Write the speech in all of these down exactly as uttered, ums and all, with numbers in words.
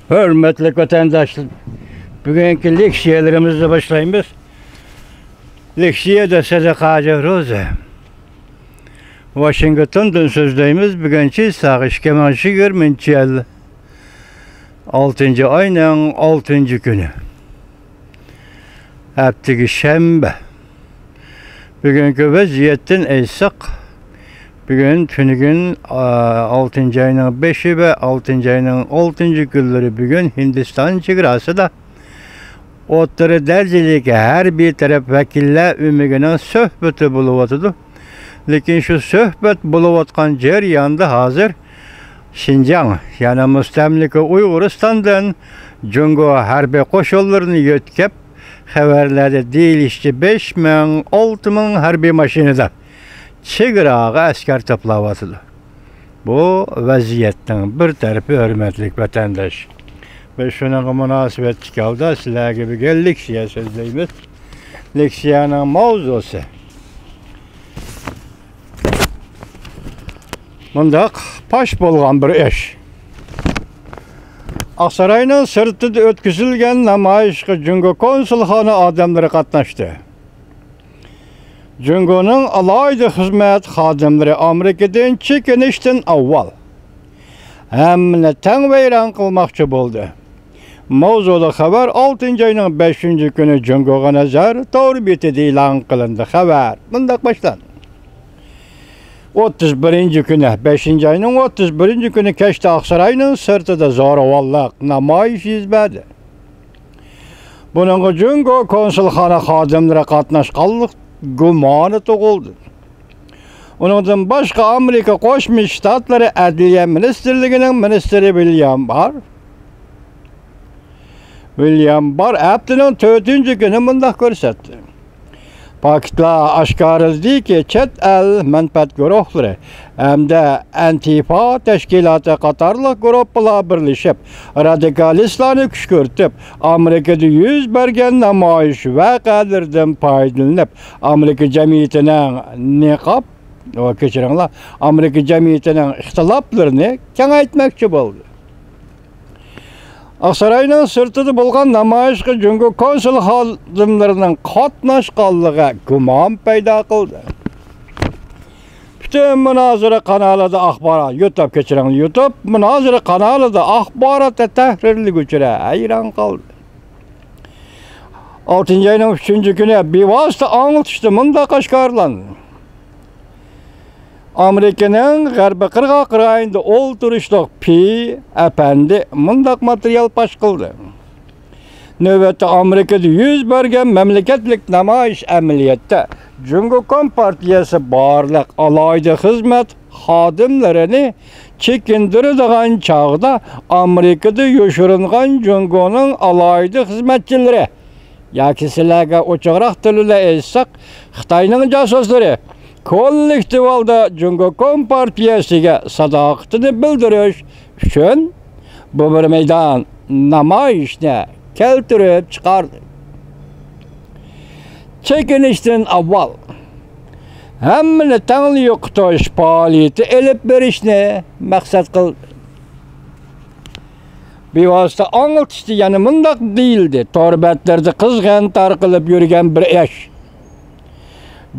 ھۆرمەتلىك ۋەتەنداشلار، بۈگۈنكى لېكسىيەلىرىمىزنى باشلايمىز. لېكسىيەدە سەدىقە ھاجى روزى. ۋاشىنگتوندىن سۆزلەيمىز. بۈگۈن چىساغ ئىككى مىڭ يىگىرمىنچى يىل ئالتىنچى ئاينىڭ ئالتىنچى كۈنى. ھەپتىگە شەنبە. بۈگۈنكى ۋەزىيەتتىن ئېيتساق، بۈگۈن تۈنۈگۈن، ئا، ئالتىنچى ئاينىڭ بەشى ۋە ئالتىنچى ئاينىڭ ئالتىنچى كۈنلىرى بۈگۈن ھىندىستان چېگراسىدا ئوتتۇرا دەرىجىلىك ھەربىي تەرەپ ۋەكىللەر ئۆمىكىنىڭ سۆھبىتى بولۇۋاتىدۇ. لېكىن شۇ سۆھبەت بولۇۋاتقان جەرياندا ھازىر شىنجاڭ، يەنى مۇستەملىكە ئۇيغۇرىستاندىن جۇڭگو ھەربىي قوشۇنلىرىنى يۆتكەپ، خەۋەرلەردە دېيىلىشىچە، بەش مىڭ، ئالتە مىڭ ھەربىي ماشىنىدا چېگراغا ئەسكەر توپلاۋاتىدۇ. بۇ ۋەزىيەتنىڭ بىر تەرىپى، ھۆرمەتلىك ۋەتەنداش. بىز شۇنىڭغا مۇناسىۋەتلىك ھالدا سىلەرگە بۈگۈن لېكسىيە سۆزلەيمىز. لېكسىيەنىڭ ماۋزۇسى مۇنداق پاش بولغان بىر ئىش. ئاقساراينىڭ سىرتىدا ئۆتكۈزۈلگەن نامايىشقا جۇڭگو كونسۇلخانا ئادەملىرى قاتناشتى. جۇڭگونىڭ ئالاھىدە خىزمەت خادىملىرى ئامېرىكىدىن چېكىنىشتىن ئاۋۋال ھەممىنى تەڭ ۋەيران قىلماقچى بولدى. ماۋزۇلۇق خەۋەر ئالتىنچى ئاينىڭ بەشىنچى كۈنى جۇڭگوغا نەزەر تور بېتىدە ئېلان قىلىندى. خەۋەر مۇنداق باشلاندى. ئوتتۇز بىرىنچى كۈنى، بەشىنچى ئاينىڭ ئوتتۇز بىرىنچى كۈنى كەچتە ئاقساراينىڭ سىرتىدا زورىۋاللىق نامايىش يۈز بەردى. بۇنىڭغا جۇڭگو كونسۇلخانا خادىملىرى قاتناشقانلىق گۇمانى تۇغۇلدى. ئۇنىڭدىن باشقا، ئامېرىكا قوشما شتاتلىرى ئەدلىيە مىنىستىرلىكىنىڭ مىنىستىرى ۋىليام بار، ۋىليام بار ھەپتىنىڭ تۆتىنچى كۈنى مۇنداق كۆرسەتتى. پاكىتلار ئاشكارىلىدىكى، چەت ئەل مەنپەئەت گۇرۇھلىرى ھەمدە ئەنتىفا تەشكىلاتى قاتارلىق گۇرۇپپىلار بىرلىشىپ، رادىكالىستلارنى كۈشكۈرتۈپ، ئامېرىكىدا يۈز بەرگەن نامايىش ۋەقەلىرىدىن پايدىلىنىپ، ئامېرىكا جەمئىيىتىنىڭ نىقاب، ئو، كەچۈرۈڭلار، ئامېرىكا جەمئىيىتىنىڭ ئىختىلاپلىرىنى كېڭەيتمەكچى بولدى. ئاقساراينىڭ سىرتىدا بولغان نامايىشقا جۇڭگو كونسۇل خادىملىرىنىڭ قاتناشقانلىقى گۇمان پەيدا قىلدى. پۈتۈن مۇنازىرە قانالىدا ئاخبارات، يۇتۇب، كەچۈرۈڭلار، يۇتۇب، مۇنازىرە قانالىدا ئاخبارات تەھرىرلىگۈچىلەر ھەيران قالدى. ئالتىنچى ئاينىڭ ئۈچىنچى كۈنى بىۋاسىتە ئاڭلىتىشتا مۇنداق ئاشكارىلاندى. ئامېرىكىنىڭ غەربىي قىرغاق رايونىدا ئولتۇرۇشلۇق پى ئەپەندى مۇنداق ماتېرىيال پاش قىلدى. نۆۋەتتە ئامېرىكىدا يۈز بەرگەن مەملىكەتلىك نامايىش ئەمەلىيەتتە جۇڭگو كومپارتىيەسى بارلىق ئالاھىدە خىزمەت خادىملىرىنى چېكىندۈرىدىغان چاغدا، ئامېرىكىدا يوشۇرۇنغان جۇڭگونىڭ ئالاھىدە خىزمەتچىلىرى ياكى سىلەرگە ئوچۇقراق تىل بىلەن ئېيتساق، خىتاينىڭ جاسۇسلىرى كوللېكتىپ ھالدا جۇڭگو كومپارتىيەسىگە ساداقىتىنى بىلدۈرۈش ئۈچۈن بۇ بىر مەيدان نامايىشنى كەلتۈرۈپ چىقاردى. چېكىنىشتىن ئاۋۋال ھەممىنى تەڭلا يوقىتىش پائالىيىتى ئېلىپ بېرىشنى مەقسەت قىلدى. بىۋاسىتە ئاڭلىتىشتا يەنە مۇنداق دېيىلدى، تور بەتلىرىدە قىزغىن تارقىلىپ يۈرگەن بىر ئىش.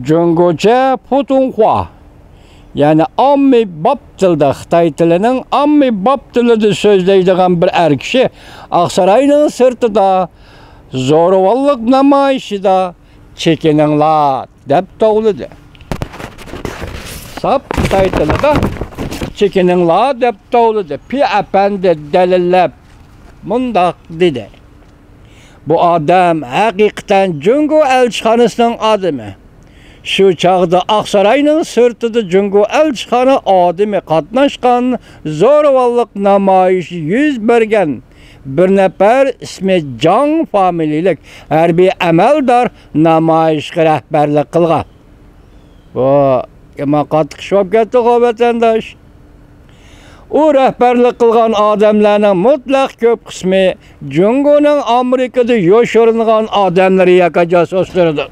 جۇڭگوچە پۇتۇڭخۇا، يەنى ئاممىباب تىلدا، خىتاي تىلىنىڭ ئاممىباب تىلىدا سۆزلەيدىغان بىر ئەر كىشى ئاقساراينىڭ سىرتىدا زورىۋاللىق نامايىشىدا «چېكىنىڭلار» دەپ توۋلىدى. ساپ خىتاي تىلىدا «چېكىنىڭلار» دەپ توۋلىدى. پى ئەپەندى دەلىللەپ مۇنداق دېدى. بۇ ئادەم ھەقىقەتەن جۇڭگو ئەلچىخانىسىنىڭ ئادىمى. شۇ چاغدا ئاقساراينىڭ سىرتىدا جۇڭگو ئەلچىخانا ئادىمى قاتناشقان زورىۋاللىق نامايىشى يۈز بەرگەن بىر نەپەر ئىسمى جاڭ فامىلىلىك ھەربىي ئەمەلدار نامايىشقا رەھبەرلىك قىلغان. بۇ يامان قاتتىق ئىش بولۇپ كەتتىغۇ، ۋەتەنداش. ئۇ رەھبەرلىك قىلغان ئادەملەرنىڭ مۇتلەق كۆپ قىسمى جۇڭگونىڭ ئامېرىكىدا يوشۇرۇنغان ئادەملىرى ياكى جاسۇسلىرىدۇر.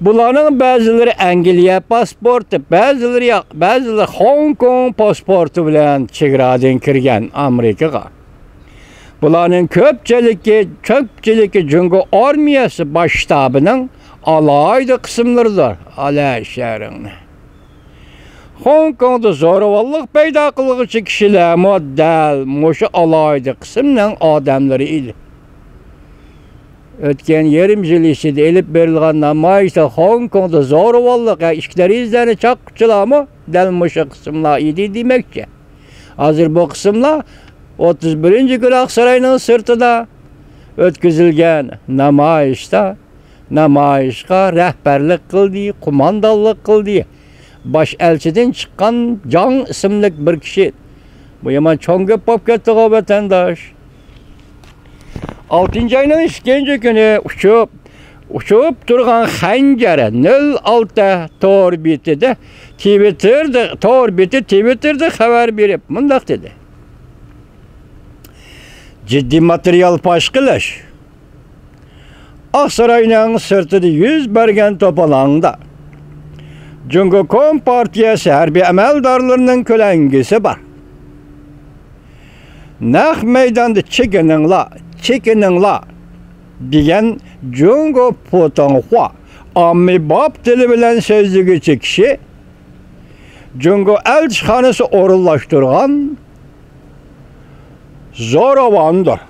بۇلارنىڭ بەزىلىرى ئەنگلىيە پاسپورتى، بەزىلىرى، بەزىلىرى خوڭكوڭ پاسپورتى بىلەن چېگرادىن كىرگەن ئامېرىكىغا. بۇلارنىڭ كۆپچىلىكى، كۆپچىلىكى جۇڭگو ئارمىيەسى باش شتابىنىڭ ئالاھىدە قىسىملىرىدۇر. ئالا شەھىرىڭنى. خوڭكوڭدا زورىۋانلىق پەيدا قىلغۇچى كىشىلەرمۇ دەل مۇشۇ ئالاھىدە قىسىمنىڭ ئادەملىرى ئىدى. ئۆتكەن يېرىم يىل ئىچىدە ئېلىپ بېرىلغان نامايىشتا خوڭكوڭدا زورىۋانلىق ھە ئىككى دەرىجىلەرنى چاققۇچىلارمۇ دەل مۇشۇ قىسىملار ئىدى دېمەكچى. ھازىر بۇ قىسىملار ئوتتۇز بىرىنچى كۈنى ئاقساراينىڭ سىرتىدا ئۆتكۈزۈلگەن نامايىشتا، نامايىشقا رەھبەرلىك قىلدى، قوماندانلىق قىلدى. باش ئەلچىدىن چىققان جاڭ ئىسىملىك بىر كىشى. بۇ يامان چوڭ گەپ بولۇپ كەتتىغۇ، ۋەتەنداش. ئالتىنچى ئاينىڭ ئىككىنچى كۈنى ئۇچۇپ، ئۇچۇپ تۇرغان خەنجەر نۆل ئالتە تور بېتىدە، تىۋىتتېردا، تور بېتى تىۋىتتېردا خەۋەر بېرىپ مۇنداق دېدى: جىددىي ماتېرىيال پاش قىلىش. ئاقساراينىڭ سىرتىدا يۈز بەرگەن توپىلاڭدا جۇڭگو كومپارتىيەسى ھەربىي ئەمەلدارلىرىنىڭ كۆلەڭگىسى بار. نەق مەيداندا «چېكىنىڭلار، چېكىنىڭلار» دېگەن جۇڭگو پۇتۇڭخۇا ئاممىباب تىلى بىلەن سۆزلىگۈچى كىشى جۇڭگو ئەلچىخانىسى ئورۇنلاشتۇرغان زوراۋاندۇر.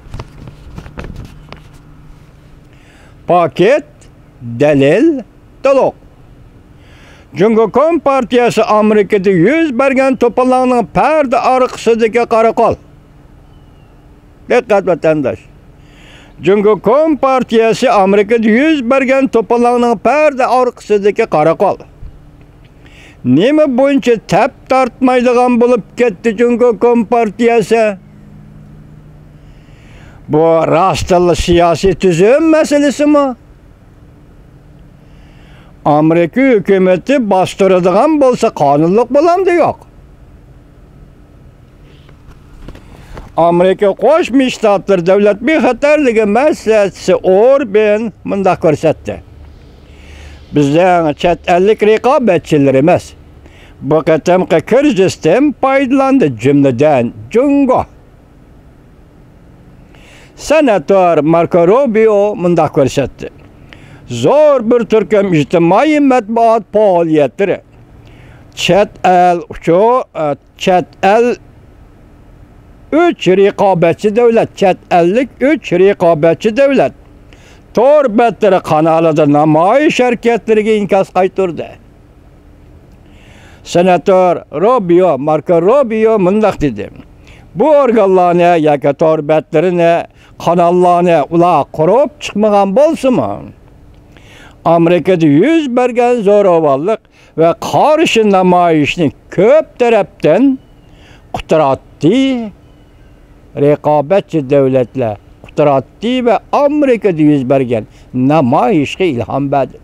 پاكىت، دەلىل، تولۇق. جۇڭگو كومپارتىيەسى ئامېرىكىدا يۈز بەرگەن توپىلاڭنىڭ پەردە ئارقىسىدىكى قارا قول. دىققەت، ۋەتەنداش! جۇڭگو كومپارتىيەسى ئامېرىكىدا يۈز بەرگەن توپىلاڭنىڭ پەردە ئارقىسىدىكى قارا قول. نېمە بۇنچە تەپ تارتمايدىغان بولۇپ كەتتى جۇڭگو كومپارتىيەسى؟ بۇ راستتىنلا سىياسىي تۈزۈم مەسىلىسىمۇ؟ ئامېرىكا ھۆكۈمىتى باستۇرىدىغان بولسا، قانۇنلۇق بولامدۇ يوق؟ ئامېرىكا قوشما شتاتلىرى دۆلەت بىخەتەرلىكى مەسلىھەتچىسى ئوربېن مۇنداق كۆرسەتتى: بىزنىڭ چەت ئەللىك رىقابەتچىلىرىمىز بۇ قېتىمقى كىرىزىستىن پايدىلاندى، جۈملىدىن جۇڭگو. سېناتور ماركو روبىيو مۇنداق كۆرسەتتى: زور بىر تۈركۈم ئىجتىمائىي مەتبۇئات پائالىيەتلىرى، چەت ئەل ئۇچۇ-، ئە، چەت ئەل ئۈچ رىقابەتچى دۆلەت، چەت ئەللىك ئۈچ رىقابەتچى دۆلەت تور بەتلىرى قانالىدا نامايىش ھەرىكەتلىرىگە ئىنكاس قايتۇردى. سېناتور روبىيو، ماركو روبىيو مۇنداق دېدى: بۇ ئورگانلارنى ياكى تور بەتلىرىنى، قاناللارنى ئۇلار قۇرۇپ چىقمىغان بولسىمۇ، ئامېرىكىدا يۈز بەرگەن زوراۋانلىق ۋە قارشى نامايىشنى كۆپ تەرەپتىن قۇتراتتى، رىقابەتچى دۆلەتلەر قۇتراتتى ۋە ئامېرىكىدا يۈز بەرگەن نامايىشقا ئىلھام بەردى.